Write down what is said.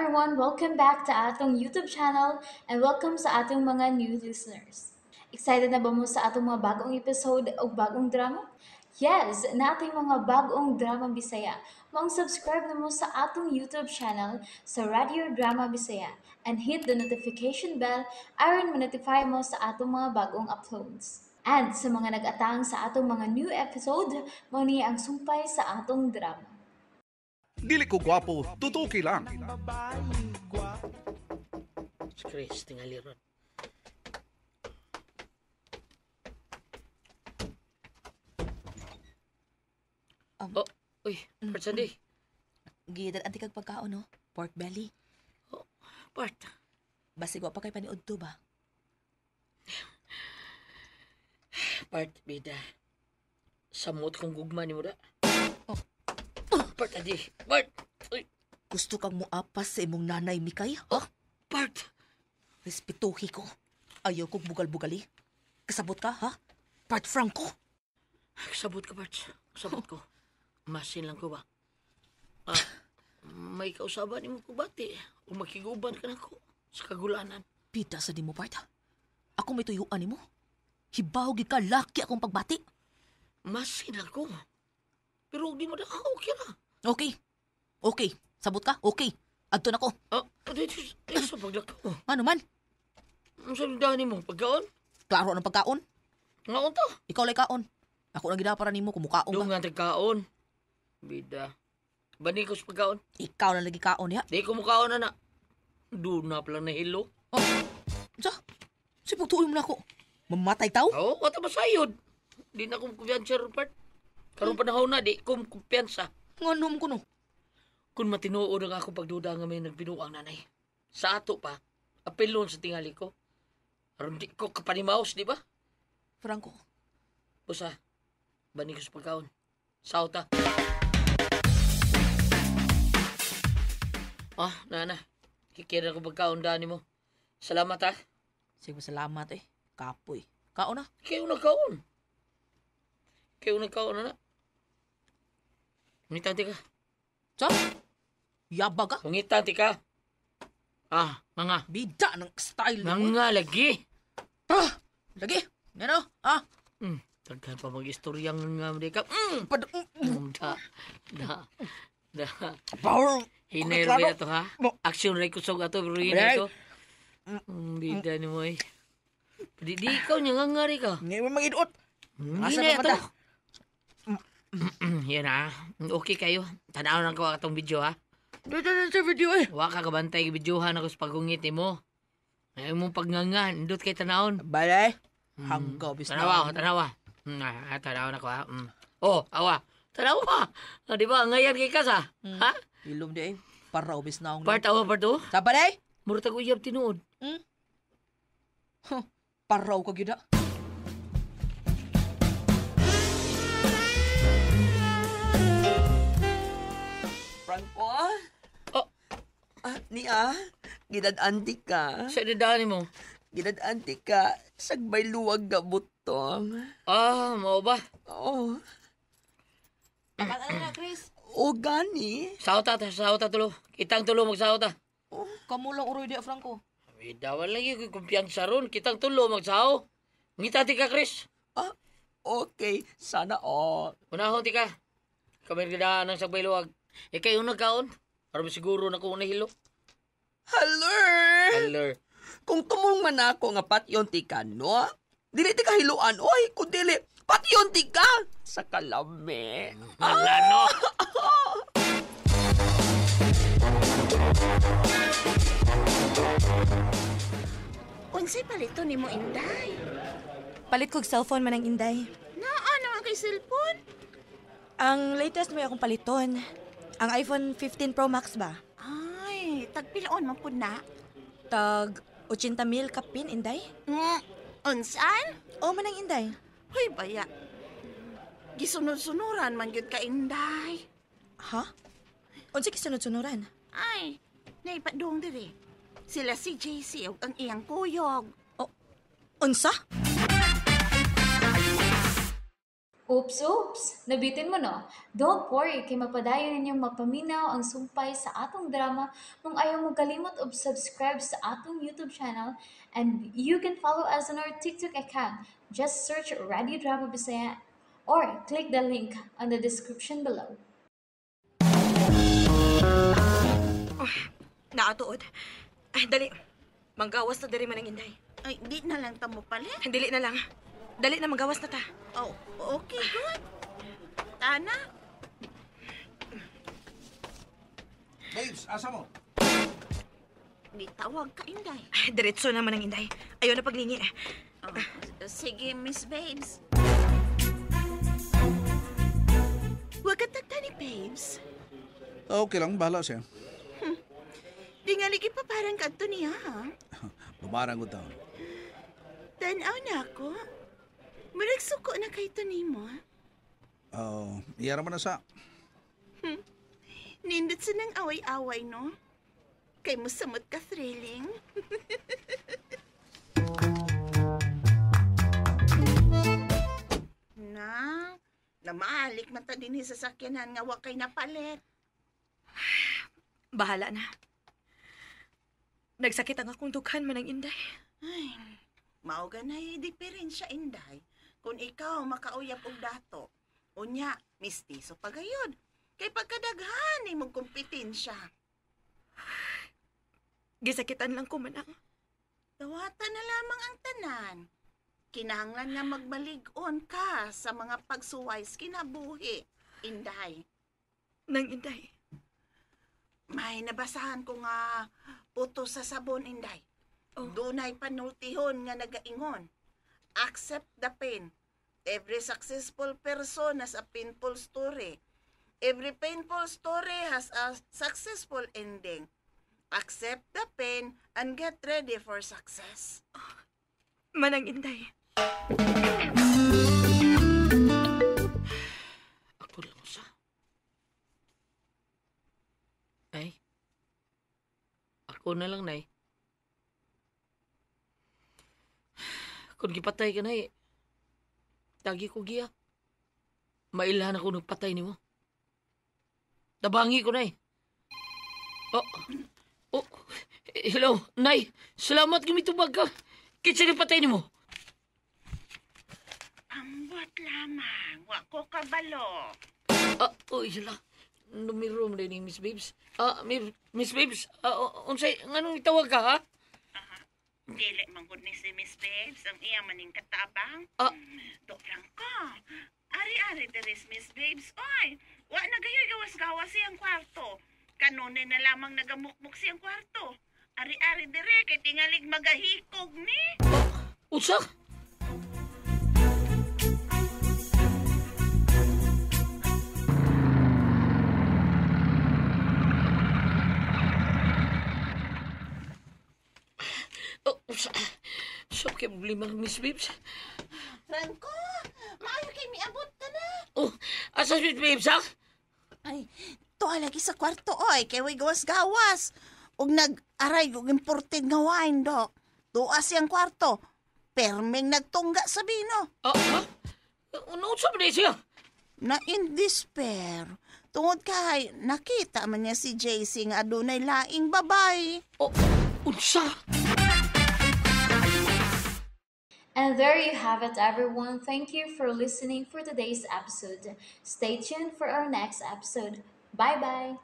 everyone! Welcome back to atong YouTube channel and welcome sa atong mga new listeners. Excited na ba mo sa atong mga bagong episode o bagong drama? Yes! Nating mga bagong drama Bisaya. Maong subscribe na mo sa atong YouTube channel sa Radio Drama Bisaya and hit the notification bell aron ma-notify mo sa atong mga bagong uploads. And sa mga nag-atang sa atong mga new episode, mao ni ang sumpay sa atong drama. Dili ko gwapo, tutuki lang. Si Chris, tingali ron. Oh, uy, Part Sandy. Gidad anti kag pagkaon, no? Pork belly. Oh, Part. Basig wa pa kay paniud to ba? Part, bida. Samot kong gugma ni mo da. Oh. Part, adi. Part! Uy. Gusto kang muapas sa imong nanay, Mikay? Ha? Oh, Part! Respetuhi ko. Ayaw kong bugal-bugali. Kasabot ka, ha? Part Franco? Kasabot ka, Part. Kasabot ko. Masin lang ko ba? Ah, may kausaban nimo ko bati. O makiguban ka na ko sa kagulanan. Pita sa di mo, Part. Ako may tuyuan nimo. Hibaw gid ka laki akong pagbati. Masin lang ko. Pero di mo na okay ra. Okay. Okay. Sabot ka? Okay. Adto na ko. Ah, dito sa paglakaw. Ano man? Ang saludahan nimo, pagkaon? Klaro ang pagkaon. Ngaon ta? Ikaw lay kaon. Ako lang gidapara nimo kung mukaon Doon ka. nga tagkaon. Bida. Bani ko sa pagkaon. Ikaw na lagi kaon diha. Di ko mukaon na na. Doon na pala nahilo. Oh. Sa? Si pagtuoy mo na ako. Mamatay tao? Oo, wata ba sayod? Di na akong kumpiyansa, Rupert. Karong panahon na, di ko kumpiyansa. Nganom ko no? Kung matinuod ang akong pagduda nga may nagbinuang nanay. Sa ato pa, apelon sa tingali ko. Aron di ko kapanimaos, di ba? Franco. Busa, bani ko sa pagkaon. Sauta. Ah, nana. Kikira ko pagkaon dani mo. Salamat, ha. Sige, salamat eh. Kapoy. Kaon na. Kayo na kaon. Kayo na kaon na na. Ngitan ka. Sa? Yabag ka? Ngitan ka. Ah, mga. Bida ng style. Mga lagi. Ah, lagi. Ano? Ah. Taghan pa mag-istoryang nga di ka. Da. Da. Da. Power. Hinay rin ito, ha? Action rin kusog ato, pero hinay ito. Bida ni mo eh. Di ikaw niya nga nga rin ka. Ngayon mo mag-iduot. Hinay ito. Yan ha. Okay kayo. Tanaw lang ko atong video ha. Dito na sa video eh. Wa ka kabantay videohan ako sa pagungit mo. Ayaw mong pagngangan. Indot kay tanawon. Balay. Hanggaw bis na. Tanawa, tanawa. Tanaw na ko ha. Oh, awa. Tanawa. Ah, di ba? Ngayon kay kas ha? Ha? Ilom di eh. Para ubis na akong. Part awa, part o? Sa balay? Murtag uyab tinuod. Huh. Paraw ka gyud. Franco? Oh. Ah, niya, gidad-anti ka. Sa dadaan mo? Gidad-anti ka. Sagbay luwag ga butong. Ah, mao ba? Oo. Tamaan na, Chris. O gani. Sauta, sauta tulo. Kitang tulo magsauta. Oh, kamo lang uroy diya, Franco. Bidawan lagi ko kumpiyansa ron. Kitang tulo magsao. Ngita ti ka, Chris. Ah, okay. Sana all. Unahon ti ka. Kami gidaan ng sagbay luwag. E kayo nagkaon? Para siguro na ko nahilo. Hello! Hello. Kung tumong man ako nga patyon ti ka, no? Dili ti ka hiluan, oy, kung dili, patyon ti ka! Sa kalame. Hala, no? Unsay palito ni mo, Inday? Palit kog cellphone man ang Inday. Naa naman kay cellphone? Ang latest may akong paliton. Ang iPhone 15 Pro Max ba? Ay, tagpilaon man pud na. Tag 80,000 kapin, Inday? Unsan? Oo man ang Inday. Hoy, baya. Gisunod-sunuran man gyud ka, Inday. Ha? Unsa gisunod-sunuran? Ay, naipadong diri. Sila si JC ug ang iyang kuyog. Oh, unsa? Oops, oops! Nabitin mo, no? Don't worry, kay mapadayon ninyong mapaminaw ang sumpay sa atong drama kung ayaw mo kalimot og subscribe sa atong YouTube channel, and you can follow us on our TikTok account. Just search Radio Drama Bisaya or click the link on the description below. Naatuod. Ay, dali. Manggawas na diri man ang Inday. Ay, di na lang ta mo palit. Dili na lang. Dali na, manggawas na ta. Oh, okay, good. Tana, Babes, asa mo? di tawag ka, Inday. Ay, diretso naman ang Inday. Ayaw na paglingi. Oh, sige, Miss Babes. Huwag ka tagta ni Babes. Okay lang, bahala siya. Di nga ligi pa parang kadto niya, ha? Bumarang ko taon. Tanaw na ako. Murag suko na kay to nimo. Oh, iyara man na sa. Nindot sa nang away-away, no? Kay mo samot ka thrilling. Na, namahalik man ta din sa sakyanan nga wa kay napalit. Bahala na. Nagsakit ang akong dughan man ang Inday. Ay, mao ganay diferensya, Inday. Kung ikaw makauyap og dato, unya, mistiso pagayod. Kay pagkadaghan imong kompetensya. Gisakitan lang ko manang. Dawatan na lamang ang tanan. Kinahanglan nga magbalig-on ka sa mga pagsuway sa kinabuhi, Inday. Nang Inday. May nabasahan ko nga puto sa sabon, Inday. Oh. Dunay panultihon nga nagaingon. Accept the pain. Every successful person has a painful story. Every painful story has a successful ending. Accept the pain and get ready for success. Manang Inday. Ako lang sa. Ay. Ako na lang, Nay. Kung gipatay ka, Nay, tagi ko giya. Mailhan ako nagpatay nimo. Tabangi ko, Nay. Oh, oh, hello, Nay. Salamat gimitubag ka. Kitsa ni patay nimo. Ambot lamang, wa ko kabalo. Ah, oy, sila. Numero mo ni Miss Babes. Ah, Miss Babes, unsay nganong itawag ka, ha? Dili man gud ni si Miss Babes ang iya maning katabang. Ah. Do lang ka. Ari-ari diri si Miss Babes. Oy, wa na gayoy gawas-gawas siyang kwarto. Kanunay na lamang nagamukmuk siyang kwarto. Ari-ari dire kay tingalig magahikog ni. Unsa? Oh, unsa? So, kay problema, Miss Babes? Franco, maayo kay miabot ka na. Oh, asa si Miss Babes, ha? Ay, tuwa lagi sa kwarto oy, kay way gawas-gawas. Ug nag-aray og imported nga wine do. Tuwa siyang kwarto. Perming nagtungga sa bino. Ah, ha? Ano unsa ba ni siya? Na in despair. Tungod kay nakita man niya si JC nga adunay laing babay. Oh, unsa? And there you have it, everyone. Thank you for listening for today's episode. Stay tuned for our next episode. Bye bye.